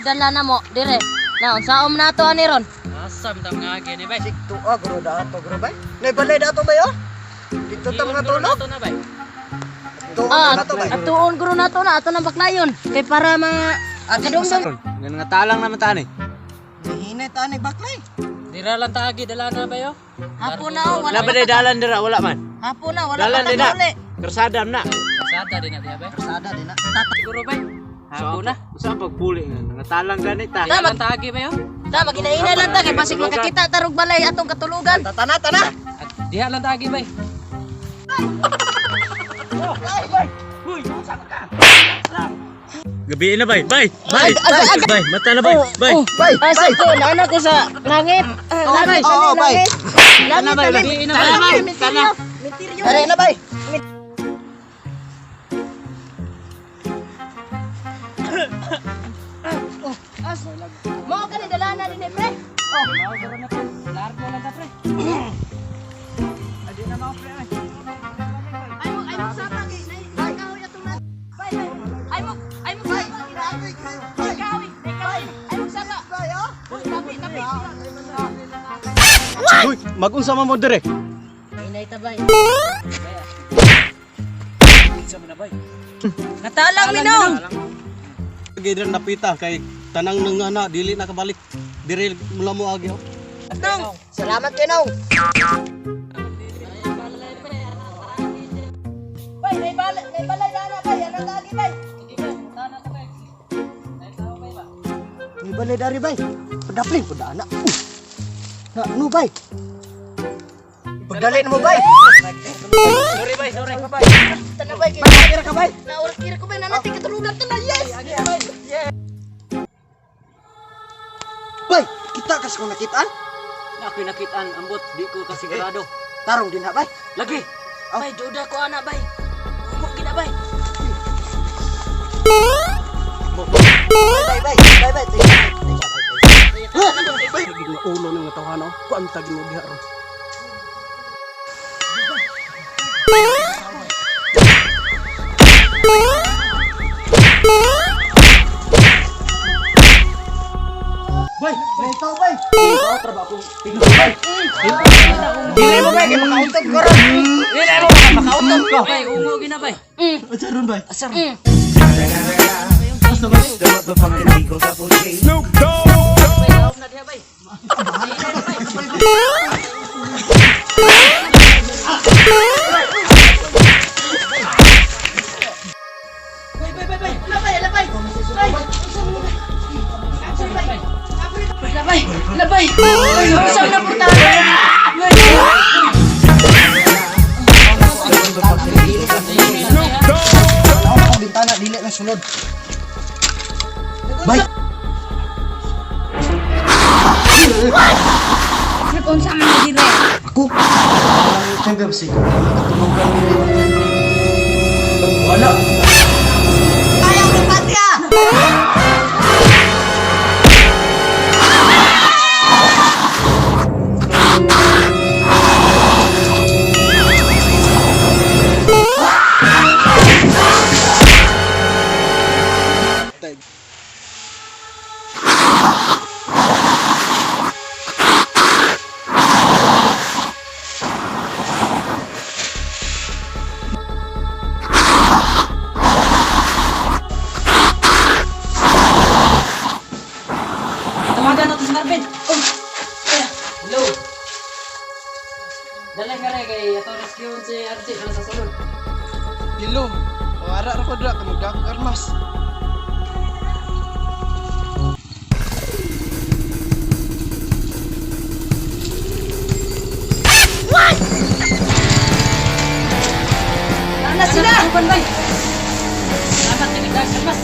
gidala na mo dire. Na unsaon na to ani ron? Asam tam nga agi ni bay. Tuwa guro da ato guro bay. Nay balay da ato bay oh. Dito ta mga tulog. Ato na bay. Tuon Ah, na to bay. atuon guro na to na ato nang baklayon kay para ma kadumdum. Nga nga talang naman tani. Hinay ta ni baklay. Dira lang ta agi dala na bay oh. Hapon na oh, wala Wala ba day dalan dira wala man. Hapon na wala Dalan pa din na. tag uli. Karsada na. Sada din na diha bay. Sada din na. Siguro bay. Hapon na. Usa ang pagpuli nga nga talang gani ta. Dira lang ta agi bay oh. Ta maginahinay lang ta kay basig makakita tarog balay atong katulugan. Tana tana. Diha lang ta agi bay. Gabi na bay. Bay. Bay. Bay. Mata na bay. Bay. Bay, Asa bay. ko naana ko sa langit. Langit, Oo, bay. langit. Langit, Gabi na bay. Tana. Are na bay. Mo ka ni dala na din eh, pre. Oh. Largo lang ta pre. Ay mo sapa kay nay kahoy atong na. Bay, bay. Ay mo sapa. Ay kahoy, ay kahoy. Ay mo sapa. Bay oh. Uy, tapi, tapi. Uy, magunsa man mo dire. Inay ta bay. Natalang minong. Gidran napita kay tanang nang ana dili na kabalik. Dire mula mo agi oh. Nong. Salamat kay nong. Bay, nay balay na na bay. Ano tagi bay? Tana ta bay. Ay tao bay ba. May balay dari bay. Padapling pud ana. Na no bay. Pagdali na mo bay. Sorry bay, sorry. Tana bay kay. Kira ka bay. Na oras kira ko bay na natin katulugan ta na. Yes. Bay, kita kas kung nakitaan. Na ako'y nakitaan ambot di ko kasigurado. Tarong din ha bay. Lagi. Bay, duda ko ana bay. Umok gina bay. Bay bay bay bay. Bay. Lagi nga ulo ng tawhana oh. Kuan tagi mo diha ron. Bay, may ikaw bay. Ikaw trabaho akong tingnan bay. Dili mo bay kay makauntog ko ron. Dili mo makauntog ko. Bay, ungo gina bay. Asa ron bay? Bay, laom na diha bay. Bay, bay, bay, bay. Labay, labay. Bay. Labay, labay. Saan na punta? Tao akong bintana dili na sunod. Bay. Nag-unsa man na dire? Ako. Tanggap si katulugan ni. Wala. Ayaw ko patya. Tawagan nato si Marvin. Oh. Hello. Dali ka kay ato rescue si RJ dala sa sulod. Dilo. Wara ra ko dira kay magdakog armas. Ana sila. Salamat kay nagdagan mas.